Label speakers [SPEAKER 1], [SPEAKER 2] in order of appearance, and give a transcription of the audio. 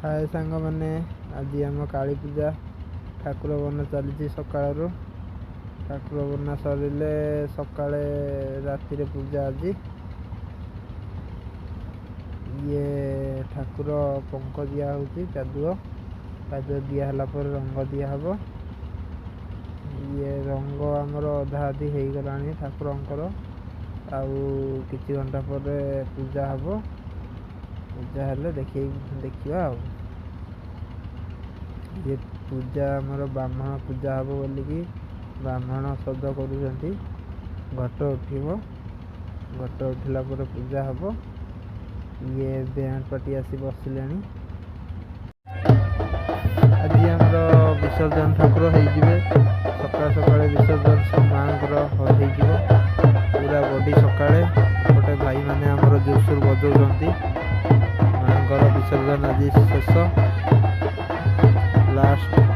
[SPEAKER 1] ହାଏ ସାଙ୍ଗମାନେ, ଆଜି ଆମ କାଳୀ ପୂଜା ଠାକୁର ବନା ଚାଲିଛି ସକାଳରୁ। ଠାକୁର ବନା ସରିଲେ ସକାଳେ ରାତିରେ ପୂଜା। ଆଜି ଇଏ ଠାକୁର ପଙ୍କ ଦିଆହେଉଛି, କାଦୁଅ କାଦୁଅ ଦିଆହେଲା ପରେ ରଙ୍ଗ ଦିଆହେବ। ଇଏ ରଙ୍ଗ ଆମର ଅଧା ଅଧି ହେଇଗଲାଣି ଠାକୁରଙ୍କର। ଆଉ କିଛି ଘଣ୍ଟା ପରେ ପୂଜା ହେବ। ପୂଜା ହେଲେ ଦେଖିବା। ଆଉ ଇଏ ପୂଜା ଆମର ବ୍ରାହ୍ମଣ ପୂଜା ହେବ ବୋଲିକି ବ୍ରାହ୍ମଣ ସଜ କରୁଛନ୍ତି। ଘଟ ଉଠିବ, ଘଟ ଉଠିଲା ପରେ ପୂଜା ହେବ। ଇଏ ବ୍ୟାଣ୍ଡ ପାର୍ଟି ଆସି ବସିଲେଣି। ଆଜି ଆମର ବିସର୍ଜନ ଠାକୁର ହେଇଯିବେ। ସକାଳେ ସକାଳେ ବିସର୍ଜନ ମାଆଙ୍କର ହେଇଯିବ ପୁରା ବଡି ସକାଳେ। ଏପଟେ ଭାଇମାନେ ଆମର ଜୋରସୋର ବଜାଉଛନ୍ତି। ମାଆଙ୍କର ବିସର୍ଜନ ଆଜି ଶେଷ, ଲାଷ୍ଟ।